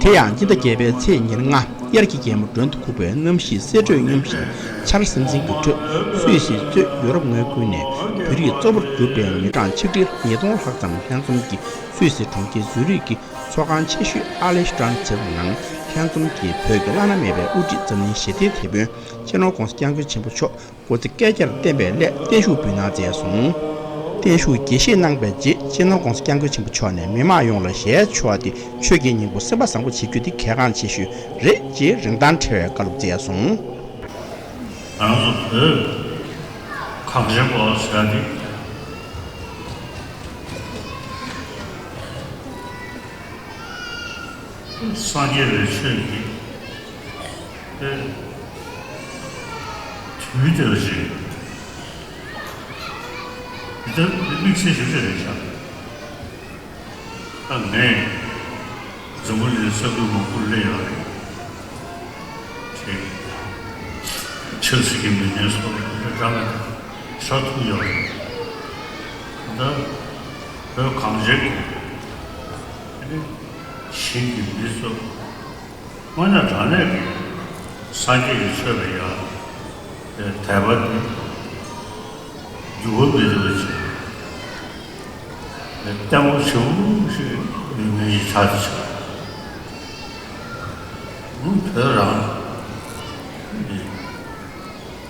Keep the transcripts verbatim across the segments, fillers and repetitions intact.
དེ་ཡང་སྤྱི་ཟླ་བརྒྱད་པའི་ཚེས་ཉེར་ལྔ། དབྱར་གྱི་རྒྱལ་མོ་སྒྲོན་དུ་ཁུག་པའི་གནམ་གཤིས་གསལ་བགྲོད་སྙུང་གཞིའི་ཆར་སིམ་སིམ་གྱི་ཁྲོད། སུད་སིའི་གཙོས་ཡོ་རོབ་མངའ་ཁུལ་ནས་བོད་རིགས་གཙོ་བོར་གྱུར་པའི་མི་གྲངས་ཆིག་ཁྲི་ཉིས་སྟོང་ལྷག་ཙམ་ལྷན་འཛོམས་ཀྱིས་སུད་སི་གྲོང་ཁྱེར་ཛུ་རིག་གི་ཚོགས་ཁང་ཆེ་ཤོས་ཨ་ལེ་ཤི་ཏྲན་ཚེལ་ནང་ལྷན་འཛོམས་ཀྱིས་བོད་ཀྱི་བླ་ན་མེད་པའི་དབུ་ཁྲིད་འཛམ་གླིང་ཞི་བདེའི་དེད་དཔོན་སྤྱི་ནོར་༸གོང་ས་༸སྐྱབས་མགོན་ཆེན་པོ་མཆོག་སྐུ་ཚེ་བསྐལ་བརྒྱར་བརྟན་པའི་སླད་བརྟན་བཞུགས་འབུལ་གནང་མཛད་སོང་། བརྟན་བཞུགས་དགྱེས་བཞེས་གནང་པའི་རྗེས་སྤྱི་ནོར་༸གོང་ས་༸སྐྱབས་མགོན་ཆེན་པོ་མཆོག་ནས་མི་མང་ཡོངས་ལ་ཞལ་མཆོད་པ་དེ་ཆོས་ཀྱི་སྙིང་པོ་སེམས་པ་བཟང་པོ་བྱེད་རྒྱུ་དེ་གལ་འགངས་ཆེ་ཤོས་རེད་ཅེས་རིན་ཐང་བྲལ་བའི་བཀའ་སློབ་སྩལ་སོང་། ང་རང་ཚོ་བོད་གངས་ཅན་པ་ཟེར་ཡ་དེ། སངས་རྒྱས་པའི་ཆོས་ཀྱི་དེ་དུས་དེ་ལ་ཞིག་དེ་ལྟར་དམིགས་བསལ་ཞིག་རེད་ཤག་ད་ངས་འཛམ་བུ་གླིང་ས་ཁུལ་མང་པོ་སླེབས་ཡོད་རེད། དེ་ཆབ་སྲིད་ཀྱི་མི་སྣའི་སོགས་ལ་དེ་འདྲ་འདྲ་ལ་ཧྲ་ཐུག་ཡོད་རེད། ད་བོད་གངས་ཅན་གྱི་དེ་ནི་ཞིང་གི་མི་ཚོ་དངོས་གནས་དྲང་གནས་ཀྱི་སངས་རྒྱས་ཀྱི་ཆོས་ལ་ཡང་དད་པ་དེ་འགྱུར་བ་མེད་པ་ཅིག་ལྟད་མོ་བྱེད་པོ་ཞིག་ཡོད་མེད་ཀྱི་ཆ་དེ་ཆགས། ཨུ་བོད་རང་ནི་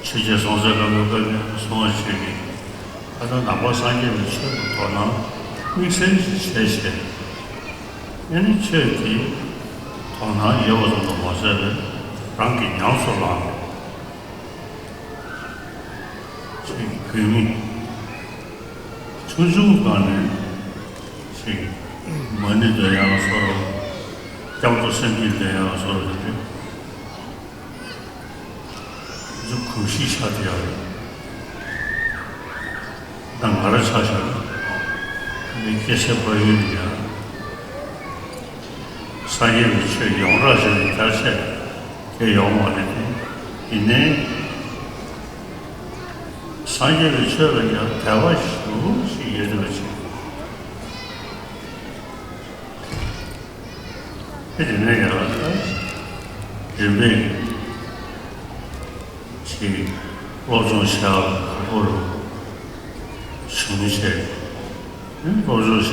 ཆོས་རྒྱལ་སྲོང་བཙན་སྒམ་པོའི་སྐབས་ནས་བཟུང་བ་ཞིག་གིས་ད་ལྟ་ནང་པ་སངས་རྒྱས་པའི་ཆོས་ལ་དོ་སྣང་དམིགས་བསལ་ཞིག་བྱས་བྱས། ཨ་ནི་ཆོས་ཀྱི་དོ་སྣང་ཡོད་པ་ཙམ་དུ་མ་ཟད་པའི་རང་གི་ཉམས་སུ་བླངས་ཅིག་བོད་མི་ཆུང་ཆུང་སྒང་ནས་ཅིག་མ་ཎི་འདོན་ཡག་སོགས་སྐྱབས་འགྲོ་སེམས་བསྐྱེད་འདོན་ཡག་སོགས་དེ་འདྲ་ཚོ་གོམས་གཤིས་ཆགས་བསྡད་ཡོད་རེད། ད་ང་རང་ཆ་བཞག་ན་ངའི་སྐྱེས་སའི་ཕ་ཡུལ་ནས་ཡང་སངས་རྒྱས་པའི་ཆོས་ཡོངས་གྲགས་ཞིག་ལ་དར་ཆེ་དེ་ཡོང་བ་རེད་དེ། ཡིན་ནའི་སངས་རྒྱས་པའི་ཆོས་ལ་ཡང་དད་པ་ཞེ་པོ་ཞིག་ཡོད་འདུག་ཅིག་དེ་རིང་ནས་ཡང་རིམ་པས་ཀྱིས་སློབ་སྦྱོང་བྱ་བ་ཁོ་རུ་བྱུང་བྱས། སློབ་སྦྱོང་བྱས་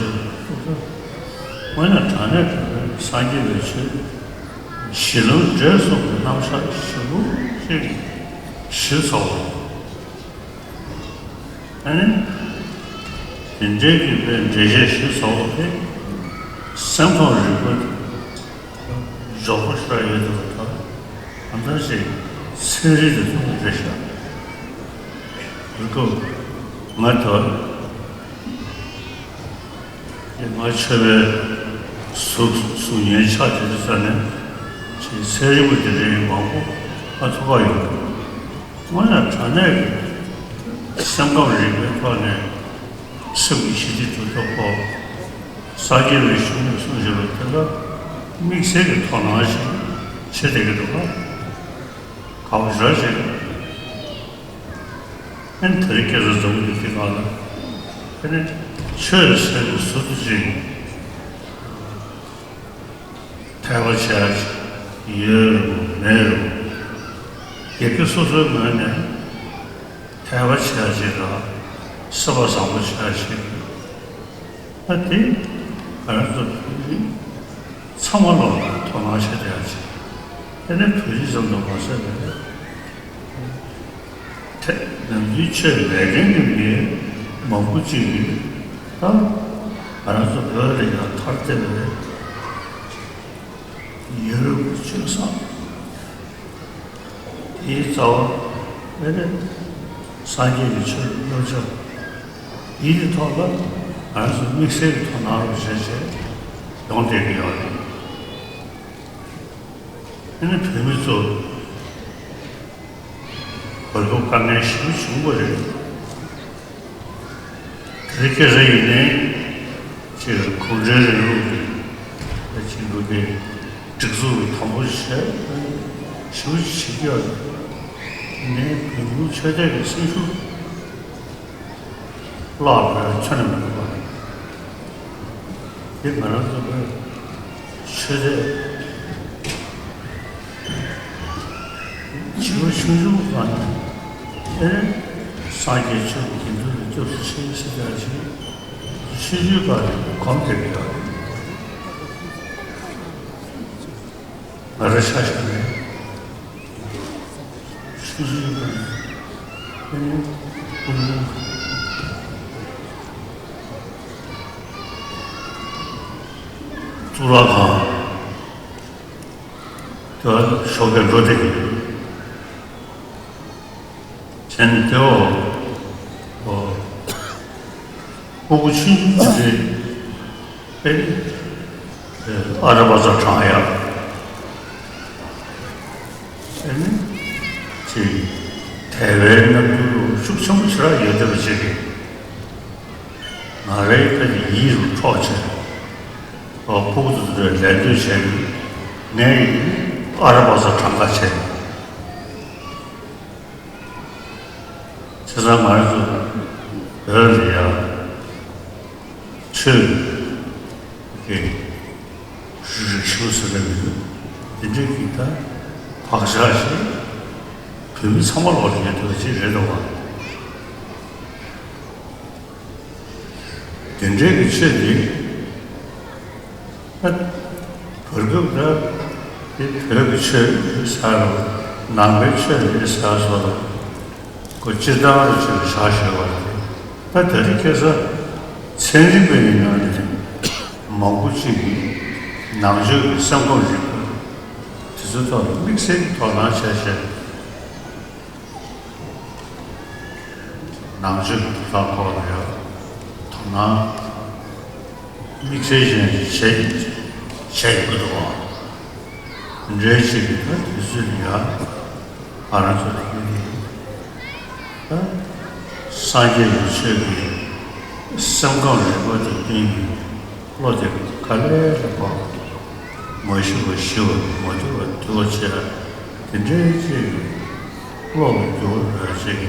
དངོས་གནས་དྲང་གནས་སངས་རྒྱས་པའི་ཆོས་གཞི་ལམ་འབྲས་གསུམ་གྱི་རྣམ་གཞག་ཞིབ་པོ་ཞིག་ཞུས་ཚར་བ་རེད། ཨ་ནི། དེ་འདྲའི་གི་དཔེ་འགྲེལ་བཤད་ཞུས་ཚར་བ་དེ། སེམས་ཁམས་རིག་པ་དེ་མགྱོགས་པོ་ཤར་ཡོད་དེ་བ་དང་། ཨ་མཐའ་ཞིག་ཚན་རིག་དེ་ཚོ་རེད་ཤག་རིག་པ་ང་དང་། དེ་ང་ཆེ་བའི་གཟུགས་གཟུགས་བརྙན་ཆགས་དེ་ཚོ་ས་ནས་ཅིག་ཚན་རིག་པ་དེ་འདྲའི་མང་པོ་ང་ཐུག་ག་ཡོད། དངོས་ཡང་དྲང་གནས་ཀྱི་སེམས་ཁམས་རིག་པའི་ཐོག་ནས་སེམས་ཀྱི་ཞི་བདེ་གྲུབ་ཐོབ་ཐོག་སངས་རྒྱས་པའི་ཞུ་ནས་གསུངས་བཞག་པ་དེ་ལ་དམིགས་བསལ་གྱི་དོ་སྣང་ཞིག་བྱེད་བསྡད་ཀྱི་འདུག་ག་ག་བ་ཞིག་ར་ཞིག་ཨན་དེ་རིང་ཁ་སང་འཛམ་བུ་གླིང་འདི་སྒང་ལ་དེ་ནི་ཆོས་ཟེར་བའི་ཟུར་དུ་ཅིག་དད་པ་བྱེད་ཡ་ཅིག་ཡོད་རུང་མེད་རུང་། སྒེར་གྱི་སོ་སོའི་ངོས་ནས་དད་པ་བྱེད་ཡ་ཅིག་དང་སེམས་པ་བཟང་པོ་བྱེད་ཡ་ཅིག་ད་དེ་ང་རང་ཚོ་བོད་རིགས་ཚང་མ་ལོག་ལ་དོ་སྣང་བྱེད་བསྡད་ཡ་ཅིག་དེ་ནི་བོད་རིགས་ཙམ་དུ་མ་ཟད་པའི་ཐད་ནམ་རྒྱུན་ཆོས་ལས་མཁན་གྱི་མི་མང་པོ་ཅིག་གིས་ད་ང་རང་ཚོ་བོད་ལ་ཡང་ཐར་བསྡད་པའི་ཡུ་རོབ་ཀྱི་ཆོས་བཟང་དེའི་རྩ་བ་ཨེ་རེད། སངས་རྒྱས་ཀྱི་ཆོས་ཀྱི་བསླབ་བྱ་འདིའི་ཐོག་ལ་ང་རང་ཚོ་དམིགས་བསལ་གྱི་དོ་སྣང་རོགས་བྱས་བྱས་ཡོང་བསྡད་ཀྱི་ཡོད་རེད། དེ་ནི་བོད་མི་ཚོ་གོ་སྐབས་དཀའ་ངལ་ཞེ་པོ་བྱུང་བ་རེད། དེ་རིང་ཁ་སང་ཡིན་ནའི་ཅིག་གུང་ཁྲན་རིང་ལུགས་ཀྱི་ཅིག་འགྲོ་པའི་སྒྲིག་འཛུགས་ལ་དམ་པོ་བྱས་ཞེ་པོ་ཅིག་བྱེད་ཀྱི་ཡོད་རེད། ཡིན་ནའི་བོད་ལུགས་ཆོས་དད་ཀྱི་སེམས་ཤུགས་བརླག་པའི་ཁྱོན་ནས་མི་འདུག་པ། དེ་ང་རང་ཚོ་བོད་ཆོས་དད་ བྱིས་པ་ཆུང་ཆུང་སྒང་ནས་ཨེ་སངས་རྒྱས་ཆོས་ཀྱི་དགེ་འདུན་ལ་སྐྱབས་སུ་མཆི་ཟེར་ཡག་ཅིག་ཆུང་ཆུང་སྒང་ནས་གོམས་བསྡད་ཀྱི་ཡོད་རེད། ང་རང་ཆ་བཞག་ནས་ཆུང་ཆུང་སྒང་ནས་ཨེ་ཀུན་སློང་གཙུག་ལག་ཁང་དུ་ཞོགས་ཀས་འགྲོ་བསྡད་ཀྱི་ཡོད། བྱས་ནས་དེ་འོ། ཨོ། སྤུ་གུ་ཆུང་ཆུང་དེ་ཚོས་ཨ་ར་པ་ཙ་དྲངས་ཡག་ཨེ་ནི། ཅིག་དད་པའི་རྣམ་འགྱུར་ཤུགས་ཆེན་པོ་ཞེ་དྲག་ཡོད་བསྡད་པ་ཅིག་རེད། ང་རའི་ཕ་གི་ཡིད་རུ་འཕྲོག་བྱས། ཨོ། སྤུ་གུ་དེ་ཚོས་ལད་ཟློས་བྱས་ནས་ངས་ཨ་ར་པ་ཙ་དྲངས་ཁ་བྱས། བྱས་ཙང་ང་རང་ཚོ་བོད་ལ་ཡང་ཆོས་ཀྱི་རིག་གཞུང་ཟེར་ན་མི་འདུག་དེ་འདྲའི་གི་ད་བག་ཆགས་ཤིག་བོད་མི་ཚང་མ་ལོག་ལ་ཡོད་བསྡད་པ་ཅིག་རེད་འདུག་བ། དེ་འདྲའི་གི་ཆོས་འདི་ད་བར་སྐབས་ད་དེ་བོད་ཀྱི་ཆོས་ཟེར་རོ། ནང་པའི་ཆོས་རེད་ཟེར་སོགས་ལ་ཁོ་སྤྱིར་བཏང་རུ་ཆོས་བཞག་ཞེས་པ་རེད། ད་ད་རེས་ཁ་སང་ཚན་རིག་པའི་ནང་ནས་མང་པོ་ཅིག་གིས་ནང་ཆོས་ཀྱི་སེམས་ཁམས་རིག་པ་དེ་ཚོའི་ཐོག་ལ་དམིགས་བསལ་གྱི་དོ་སྣང་བྱས་བྱས། ནང་ཆོས་ཀྱི་ཐོབ་ཐང་སྐོར་ལ་ཡང་དོ་སྣང་དམིགས་བསལ་ཅན་ཞིག་བྱེད་བྱེད་དགོས་འདུག་ག་འདྲའི་ཅིག་གི་ད་དུས་ཚོད་ལ་ཡང་ང་རང་ཚོ་ལ་ཡོད་ཀྱི་ཡོད། ད་སངས་རྒྱས་ཀྱི་ཆོས་ཀྱི་སེམས་ཁམས་རིག་པ་དེ་སྟོན་གྱི། བློ་དེ་ག་ལེར་ལ་བབ། མ་ཞུ་བ་ཞུ་བ། མ་དུལ་བ་དུལ་བ་བྱས། དེ་འདྲའི་ཅིག་བློ་ལ་འགྱུར་བ་ཡོད་ཅིག་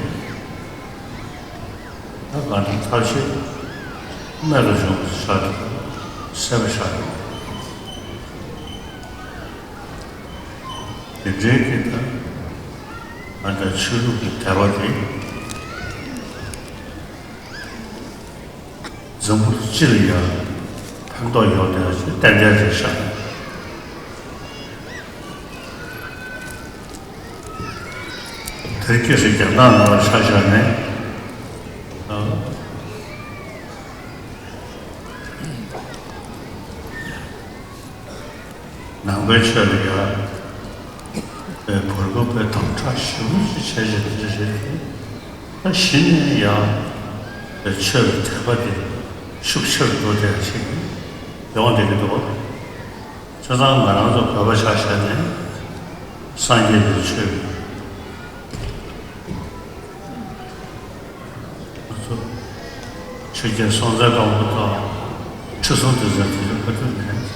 ད་གང་ལྟར་ཐབས་ཤེས་རྨད་དུ་བྱུང་བ་ཆགས་འདུག་སེམས་པ་ཆགས་འདུག་དེ་འདྲའི་གི་ད་ང་ཚོ་ཆོས་ལུགས་ཀྱི་དད་པ་དེ། འཛམ་བུ་གླིང་སྤྱི་ལ་ཡང་ཕན་ཐོགས་ཡོང་བསྡད་ཡག་ཅིག་ཏན་ཏན་རེད་ཤག་དེར་སྐྱེས་སུ་རྒྱ་ནག་ནང་ལ་ཆ་བཞག་ནས། ཨ། ནང་པའི་ཆོས་ལ་ཡང་བོད་སྐད་པའི་དམ་དྲག་ཞེ་པོ་ཅིག་བྱས་བྱས་དེ་འདྲ་རེད། ད་གཞི་ནས་ཡང་བོད་ཆོས་ལ་དད་པ་དེ་ཤུགས་ཆེ་རུ་འགྲོ་བསྡད་ཅིག་ཡོང་བསྡད་ཀྱི་འདུག་བྱས་ཙང་ང་རང་ཚོ་བོད་པ་ཆ་བཞག་ནས་སངས་རྒྱས་པའི་ཆོས། ང་ཚོ་ཆོས་རྒྱལ་སྲོང་བཙན་སྒམ་པོ་དང་ཁྲི་སྲོང་ལྡེ་བཙན་དེ་ཚོ་ཁ་ཐུག་ནས་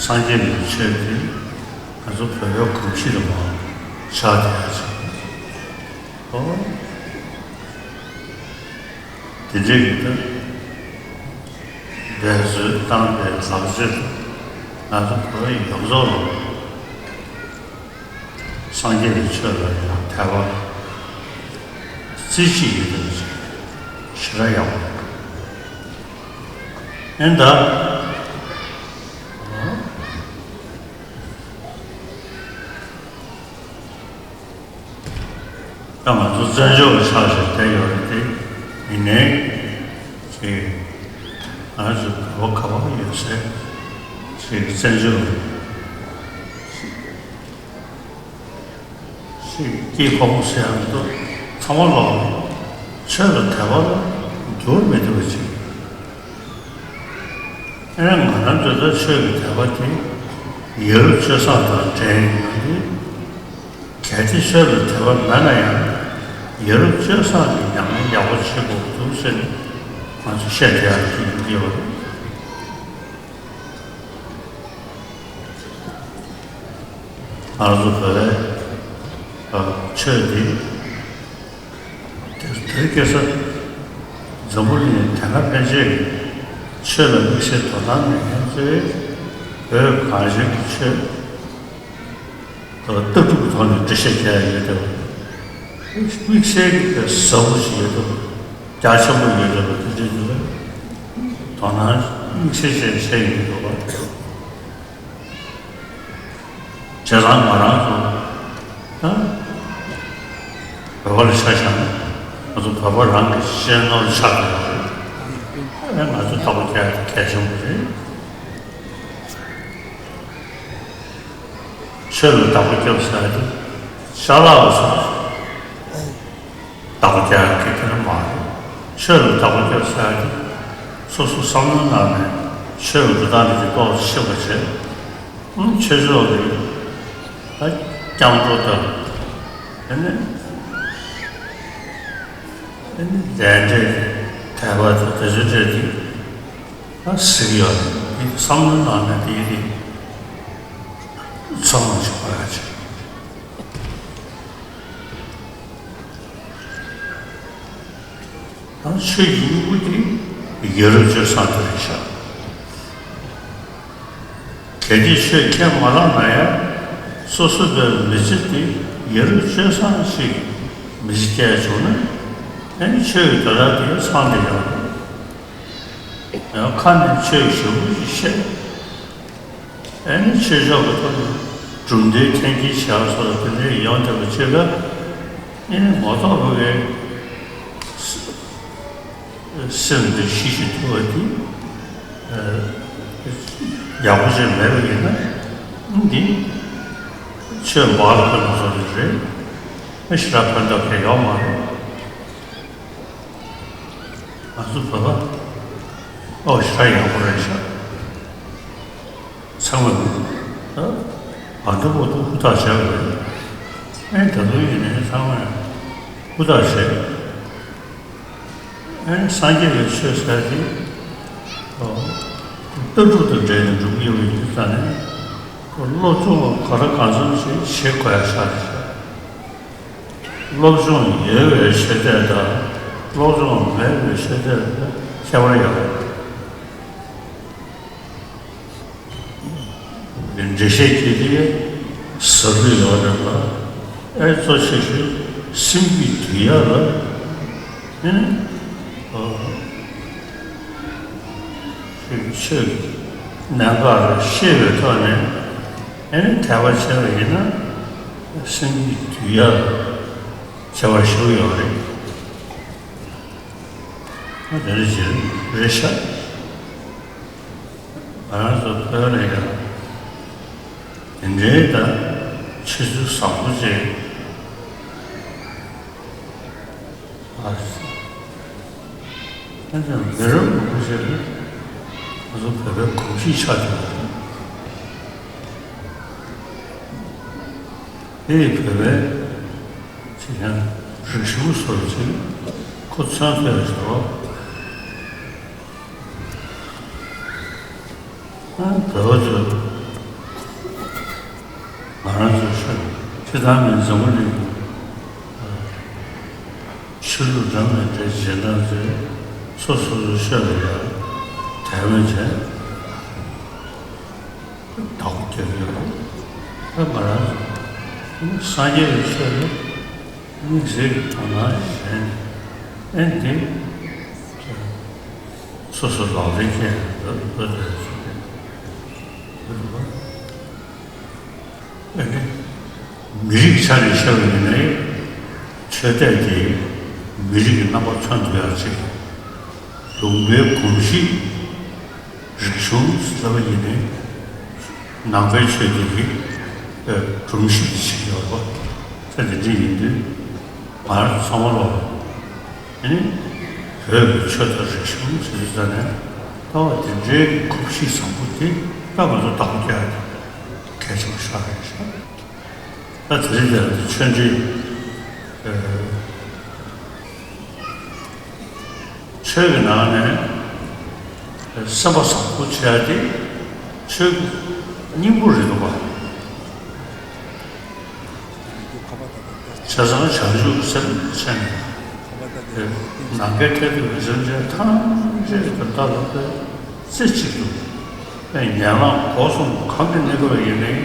སངས་རྒྱས་པའི་ཆོས་དེ་ང་ཚོ་བོད་པའི་གོམས་གཤིས་ལ་མར་ཆགས་བསྡད་ཡག་ཅིག་ཨོ། དེ་འདྲའི་གི་ད་འབད་རྩོལ་བཏང་བའི་ལག་རྗེས་ང་ཚོ་བོད་པ་ཡོངས་རྫོགས་ལ། སངས་རྒྱས་ཀྱི་ཆོས་ལ་ཡང་དད་པ་རྩེ་གཅིག་ཡོད་པ་ཞེ་དྲག་ཡག་པོ་རེད། ཨེ་ད། ད་ང་ཚོ་བཙན་བྱོལ་ལ་ཆགས་བཞག་བསྡད་ཡོད་རེད་དེ། ཡིན་ནའི་ཅིག་ང་ཚོ་བོད་པ་ག་པར་ཡོད་སའི་ཅིག་བཙན་བྱོལ་ཞིག་སྐྱེས་ཕོ་མོ་ཟེར་ཡག་མི་འདུག་ཚང་མ་ལོག་ཆོས་ལ་དད་པ་ལ་འགྱུར་མི་ཐུབ་པ་ཅིག་ཨེ་ང་རང་ཚོ་ད་ཆོས་ཀྱི་དད་པ་དེ་ཡ་རབས་སྤྱོད་བཟང་དང་འབྲེལ་ཡོད་དེ། གལ་ཏེ་ཆོས་ལ་དད་པ་མེད་ན་ཡང་ཡ་རབས་སྤྱོད་བཟང་གི་ཉམས་ལེན་ཡག་པོ་བྱེད་དགོས་འདུག་ཟེར་ནས་ང་ཚོ་བཤད་བསྡད་ཡག་ཅིག་ཡོད་ཀྱི་ཡོད་རེད། ང་ཚོ་བོད་པའི་ཆོས་འདི་དེར་དེར་སྐྱེས་ས་འཛམ་བུ་གླིང་དེ་སྔ་ཕན་ཆད་ཀྱི་ཆོས་ལ་དམིགས་བསལ་དོ་སྣང་མེད་མཁན་ཚོས་བོད་གངས་ཅན་གྱི་ཆོས་ ལྟ་གྲུབ་ཀྱི་ཐོག་ནས་འགྲེལ་བཤད་རྒྱག་ཡ་ཡོད་དེ། དམིགས་བསལ་གྱི་ཟབ་པོ་ཞིག་ཡོད་དེ། རྒྱ་ཆེན་པོ་ཡོད་དེ་དེ་འདྲའི་འདུག་དོ་སྣང་དམིགས་བསལ་བྱས་བྱས་ཡོད་འདུག་བ། བྱས་ཙང་ང་རང་ཚོ་ད་བོད་པ་ལ་ཆ་བཞག་ན་ང་ཚོ་བོད་པ་རང་གི་གཞས་ནོར་ཆགས་ཀྱི་ཡོད་རེད། ཨ་ནི་ང་ཚོ་བདག་པོ་རྒྱག་ཡ་དེ་གལ་ཆེན་པོ་རེད། ཆོས་ལ་བདག་པོ་རྒྱབ་ཟེར་ཡ་དེ་ཅ་ལག་ལ་སོགས་བདག་པོ་རྒྱག་ཡ་གི་དེ་མ་རེད། ཆོས་ལ་བདག་པོ་རྒྱབ་ཟེར་ཡ་དེ་སོ་སོ་བསམ་བློའི་ནང་ནས་ཆོས་ཀྱི་འགྲོ་སྟངས་དེ་ཏོག་ཙམ་ཤེས་པ་བྱས། ཨང་། ཆོས་ཕྱོགས་ཀྱི་ད་སྐྱབས་འགྲོ་དང་། དེ་ནས་དེ་ནས་ལས་འབྲས་དད་པ་དང་དེ་ཚོའི་གྲས་དེ་ད་གཟིགས་ཡོད་རེད། དེ་བསམ་བློའི་ནང་ནས་དེ་དེ་ཚང་མ་ཞིག་གོ་ཡ་ཆེ། ད་ཆོས་ཀྱི་དབྱིངས་དེ་ཡ་རབས་སྤྱོད་བཟང་དེ་རེད་ཤག་གལ་ཏེ་ཆོས་ཁས་མ་བླངས་ན་ཡང་སོ་སོ་བའི་མི་ཚེ་དེ་ཡ་རབས་སྤྱོད་བཟང་ཞིག་མི་ཚེ་སྐྱེལ་བྱུང་ན་ཨ་ནི་ཆོས་ཀྱི་དོན་དག་དེ་ཚང་བསྡད་ཡོང་རེད། ཡང་ཁ་ནས་ཆོས་ཞེ་པོ་ཞིག་བཤད། ཨ་ནི་ཆོས་ཕྱོགས་ཀྱི་ཐོག་ནས་གྲུབ་མཐའི་འཐེན་འཁྱེར་བྱ་བ་སོགས་དེ་འདྲའི་ཡོང་བསྡད་པ་ཅིག་ལ། ཨ་ནི་ངོ་ཐོག་བོད་པའི་སེམས་འདི་ཤི་ཤི་ཐུབ་པ་དེ་ཡག་པོ་ཅིག་མེད་པ་ཡིན་ན། འདི་ཆོས་འབག་ལ་ཕན་པ་བཟོ་རྒྱུ་རེད། ཨ་ཞེ་དྲག་ཕན་ཐོགས་ཁེ་ཡོད་མ་རེད། ང་ཚོ་བོད་པ་ཨོ་ཞེ་དྲག་ཡག་པོ་རེད་ཤག་ཚང་མ་ད་ཨ་འདྲ་པོ་ཏུ་ཧུར་ཐག་བྱས་པ་རེད། ཨེ་ད་དུང་ཡིན་ནའི་ཚང་མས་ཧུར་ཐག་བྱས། ཨེ་སངས་རྒྱས་པའི་ཆོས་ཟེར་དེ་ཨོ་ལྟ་གྲུབ་དང་འབྲེལ་ནས་འགྲུབ་ཀྱི་ཡོད་པ་ཡིན་དུས་ཙང་ནས་སློབ་སྦྱོང་ག་རེ་གང་འཚམ་ཞིག་བྱེད་དགོས་ཡ་ཆགས་རེད་ཤག་སློབ་སྦྱོང་ཡོད་པའི་ཆོས་དད་དང་སློབ་སྦྱོང་མེད་པའི་ཆོས་དད་ལ་ཁྱད་པར་ཡོད་རེད། འགྲེལ་བཤད་བགྱིས་ཏེ་ཟབ་ཏུ་ཡོད་རེད་ལ། ཨེ་གཙོ་ཆེ་ཤོས་སེམས་རྒྱུད་འདུལ་ཡག་ལ་ཨེ་ནི་ཨ་ཆོས་ཀྱི་གནད་འགག་ལ་ཤེས་པའི་ཐོག་ནས་ཨེ་ནི་དད་པ་བྱས་པ་ཡིན་ན་སེམས་རྒྱུད་འདུལ་ཡག་ལ་ཁྱད་པར་ཞེ་པོ་ཡོད་རེད། ཨ་དེ་འདྲ་ཞིག་རེད་ཤག་ང་རང་ཚོ་བོད་ལ་ཡང་དེ་འདྲའི་ད་ཆོས་ཚུལ་བཟང་པོ་ཅིག་ཨ་ཨ་ཅག་མི་རབས་མང་པོ་ཞིག་ལ་ང་ཚོ་བོད་པའི་གོམས་གཤིས་ཆགས་བསྡད་པ་རེད། དེ་ཡི་བོད་པའི་ཅིག་ཡང་རིག་གཞུང་སོགས་ཅིག་ཁོ་མཚོན་ཐུབ་ཡག་ཞིག་འདུག་ཨ་བོད་པ་ཚོས་ང་རང་ཚོའི་ཤོད་ཁྱེད་ཚང་མའི་འཛམ་བུ་གླིང་གི་ཆོས་ལུགས་འདྲ་མི་འདྲའི་རྗེས་འབྲང་ཚོས་སོ་སོ་སོའི་ཤོད་ལ་ཡང་དད་མོས་བྱས་བདག་པོ་རྒྱབ་ཡོད་རེད། ད་ང་རང་ཚོ་སངས་རྒྱས་པའི་ཆོས་ལ་དམིགས་བསལ་གྱི་དོ་སྣང་བྱས་ནས་ཨེ་འདི། སོ་སོ་ལག་ལེན་བྱས་ནས་བོད་དུ་སོང་སྟེ་ཡོད་པ། ཨ་ནི་མི་རིགས་ཆ་ནས་བཤད་པ་ཡིན་ན་ཆོས་དད་དེ་མི་རིགས་ཀྱི་རྣམ་པ་མཚོན་ཐུབ་ཡག་ཅིག་ལུང་པའི་གོམས་གཤིས་རིག་གཞུང་ཟེར་བ་ཡིན་ནའི། ནང་པའི་ཆོས་འདི་གི་སྒྲོམ་གཞི་འདི་ཞིག་ཡོད་པ། ད་དེ་འདྲ་ཡིན་དུས་ང་རང་ཚང་མ་ལོག་ཨ་ནི་བོད་ཀྱི་ཆོས་དང་རིག་གཞུང་ཟེར་དུས་ཙ་ནས་ལྟ་བ་དེ་འདྲའི་གོམས་གཤིས་བཟང་པོ་དེ་ད་ང་ཚོ་བདག་པོ་རྒྱག་ཡ་དེ་གལ་ཆེན་པོ་ཤོར་རེད་ཤག་ད་དེ་རིང་འདིར་ཆོས་འབྲེལ་ཆོས་ཀྱི་ནང་ནས་སེམས་པ་བཟང་པོ་བྱེད་ཡ་དེ་ཆོས་ཀྱི་སྙིང་པོ་རེད་འདུག་པ། བྱས་ཙང་བྱང་ཆུབ་སེམས་བྱས་ནས་ནམ་མཁའི་མཐས་གཏུགས་པའི་སེམས་ཅན་ཐམས་ཅད་ཀྱི་དོན་དག་ལ་དཔེ་རྩེ་གཅིག་ཏུ་དཔེ་ངན་ལམ་སྒོ་གསུམ་གང་གི་གནས་སྐབས་ཡིན་ནའི་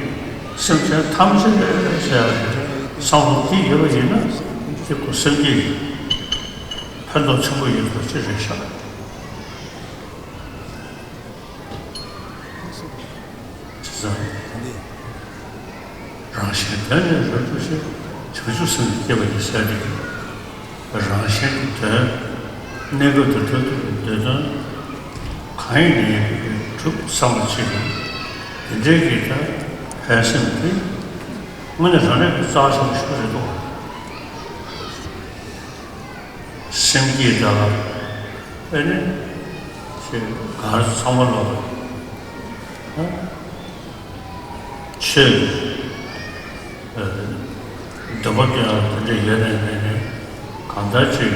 སེམས་ཅན་ཐམས་ཅད་ཟེར་ཡ་རེད། བསམ་བློ་འདི་ཡོད་པ་ཡིན་ན་དེ་ཁོ་སེམས་བསྐྱེད་ཀྱི་ཕན་ཐོགས་ཆེན་པོ་ཡོད་པ་ཅིག་རེད་ཤག་བྱས་ཙང་། རང་གཞན་དོན་ནི་རབ་ཏུ་ཤེས། བྱང་ཆུབ་སེམས་ཀྱིས་བསྐྱེད་པ་ཡིས་ཟེར་ཏེ། རང་གཞན་གྱི་དོན། གནས་སྐབས་དང་མཐར་ཐུག་གི་འདོད་དོན་གང་ཡིན་ནའི་གྲུབ་བསམ་པ་བྱེད་ཀྱི། དེ་འདྲའི་གི་ད་ཕན་སེམས་དེ་དངོས་གནས་རང་རང་གི་རྩ་ཆེན་པོ་ཞིག་རེད་འདུག་སེམས་བསྐྱེད་དང་། ཨེ་ནི། ཞེས་གང་ཚང་མ་ལོག་ཆོས། འདོད་པ་སྐྱོང་ཡག་དེ་འདྲ་ཡོད་ནས་མེད་ནས། གང་ལྟར་ཅིག་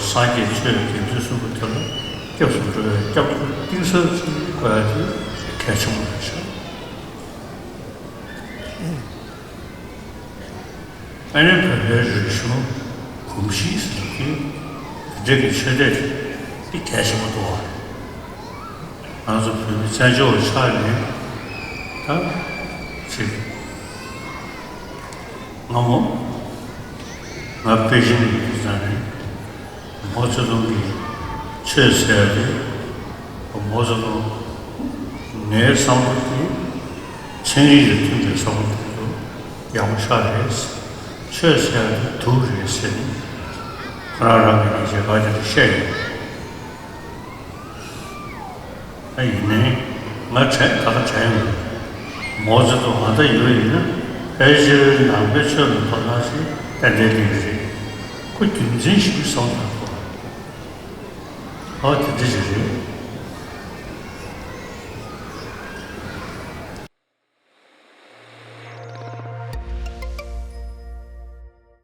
སངས་རྒྱས་ཆོས་དགེ་འདུན་གསུམ་པོ་དེ་ལ་སྐྱབས་སུ་འགྲོ་བའི་སྐྱབས་གཏིང་ཟབ་ཅིག་དགོས་ཡ་དེ་གལ་ཆེན་པོ་རེད་ཤག་ཨ་ནི་བོད་པའི་རིག་གཞུང་གོམས་གཤིས་ཟེར་གྱི་དེ་འདྲ་གི་ཆོས་དད་དེ་གལ་ཆེན་པོ་འདུག་བ། ང་ཚོ་བོད་མི་བཙན་བྱོལ་བ་ཆགས་ནས་ད་ཅིག་སྔ་མོ་ང་པེ་ཅིན་ནས་ཡོང་དུས་ཙང་ནས། མའོ་ཙེ་ཏུང་གི་ཆོས་ཟེར་ཡ་དེ། མའོ་ཙེ་ཏུང་ངའི་བསམ་བློ་དེ་ཚན་རིག་དང་མཐུན་པའི་བསམ་བློ་དེ་ཚོ་ཡག་པོ་ཤ་རེད། ཆོས་ཟེར་ཡ་དེ་དུག་རེད་ཟེར་ནས་ཁོ་རང་རང་གི་ཉིན་བྱེད་ག་དེ་འདྲ་བཤད་ཡོད། ཨ་ཡིན་ནའི་ང་དྲན་ད་ལྟ་དྲན་ཡོད། མའོ་ཙེ་ཏུང་ང་ད་ཡོད་ཡིན་ན་ཕལ་ཆེར་ནང་པའི་ཆོས་ལ་དོ་སྣང་ཞིག་ཏན་ཏན་སླེབས་ཀྱི་རེད། ཁོ་རྒྱུ་མཚན་ཞིག་གསུངས་དང་ཁོ། ཨོ་དེ་འདྲ་ཞིག་རེད།